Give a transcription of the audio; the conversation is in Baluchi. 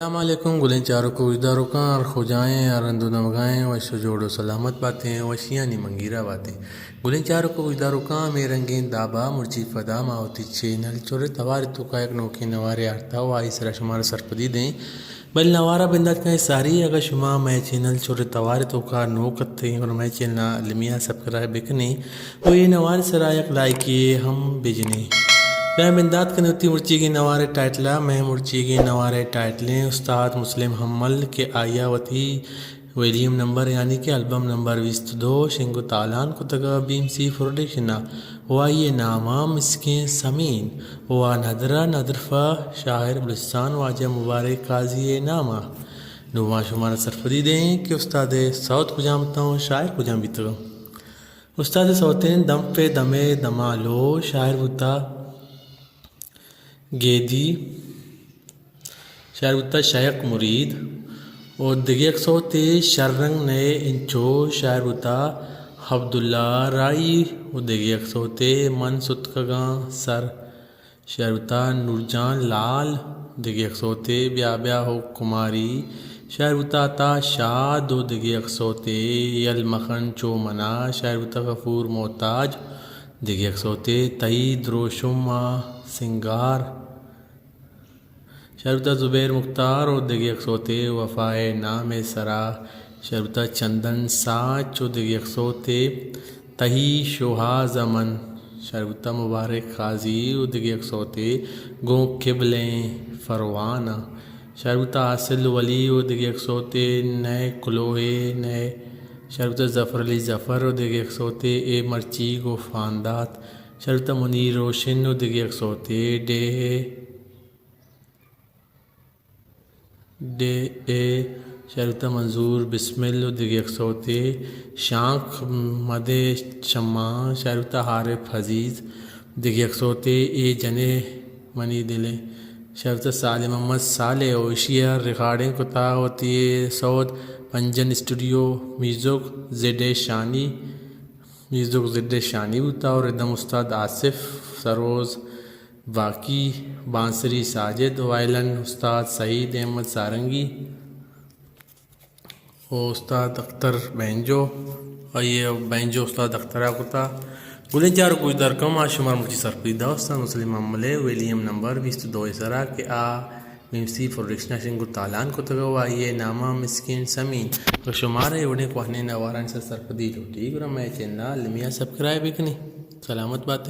السلام علیکم گلیں چاروک و گوشداروکاں، ہر کجائیں، ہر رند و دمگائیں، وش و جوڑ و سلامت باتیں، وشیانی منگیرا باتیں۔ گلیں چاروک و گوشداروکاں، ہمے رنگیں دابا مرچی پدا ما وتی چینل چرے توار توکا یک نوکیں نوارے آرتا و آئی سرا شمارا سرپدی دیں۔ بل نوارا بندات کن ساری، اگہ شما مئے چینل چرے توار توکا نوک اتیں، گڑا مئے چینل المیا سبسکرائب بکنیں۔ و اے نوار سرا یک لائکے ہم بجنیں۔ بیا بندات کنیں وتی مرچیگیں نوارے ٹائٹلا۔ مئے مرچیگیں نوارے ٹائٹلیں استاد مسلم حمل کہ آئیا وتی ویلیم نمبر یعنی کہ البم نمبر بیست و دو شنگ و تالان کتگا بی ایم سی پروڈکشنا و آئی ناما مسکیں سمین و ندرا ندرفا شاعر بلوچستان واجہ مبارک قاضی ناما۔ نوں ما شمارا سرپدی دیں کہ استاد سوت کجام اتاں و شاعر کجام بیتگا۔ استاد سوتیں دمپ ءِ دمے دمالو، شاعر بوتا گیدی، شاعر بوتا شیخ مرید، و دگہ یک سوتے شررنگ نئے انچو، شاعر بوتا عبداللہ رائی، و دگہ یک سوتے من ستکگاں سر، شاعر بوتا نورجان لال، دگہ یک سوتے بیا بیا ہو کماری، شاعر بوتا عطا شاد و دگہ یک سوتے یل مخن چو منا، شاعر بوتا غفور محتاج، دگہ یک سوتے تئی دروشم ءِ سنگار، شاعر بوتا زبیر مختار و دگہ یک سوتے وفا ءِ نام ءِ سرا، شاعر بوتا چندن ساچ و دگہ یک سوتے تئی شوہاز ءَ من، شاعر بوتا مبارک قاضی و دگہ یک سوتے گوں کبلیں پروانہ، شاعر بوتا حاصل ولی و دگہ یک سوتے نئے کلوہے نئے، شاعر بوتا ظفر علی ظفر و دگہ یک سوتے اے مرچیگ و فاندات، شاعر بوتا منیر روشن و دگہ یک سوتے ڈیہہ ڈے اے، شاعر بوتا منظور بسمل و دگہ یک سوتے شانک مدے چماں، شاعر بوتا عارف عزیز، دگہ یک سوتے اے جنے منی دلے، شاعر بوتا صالح محمد صالح و ایشی ءَ ریکارڈنگ کتا وتی اے سوت پنجن اسٹوڈیو میوزک زیڈ اے شانی، میوزک زیڈ اے شانی بوتا و ردم استاد آصف سروز، باقی بانسری ساجد، وائلن استاد سعید احمد سارنگی و استاد اختر بینجو، آئی ءَ بینجو استاد اختر ءَ کتا۔ گلیں چاروک و گوشداروکاں، ما شمارا مرچی سرپدی دا استاد مسلم حمل ءِ ویلیم نمبر بیست و دو ءِ سرا کہ آ بی ایم سی پروڈکشن ءَ شنگ و تالان کتگ و آئی ءِ نام ءَ مسکین سمین۔ اگہ شمارا اے وڑیں کوہنیں نوارانی سرا سرپدی لوٹی، گڑا مئے چینل ءَ المیا سبسکرائب بکنی۔ سلامت بات۔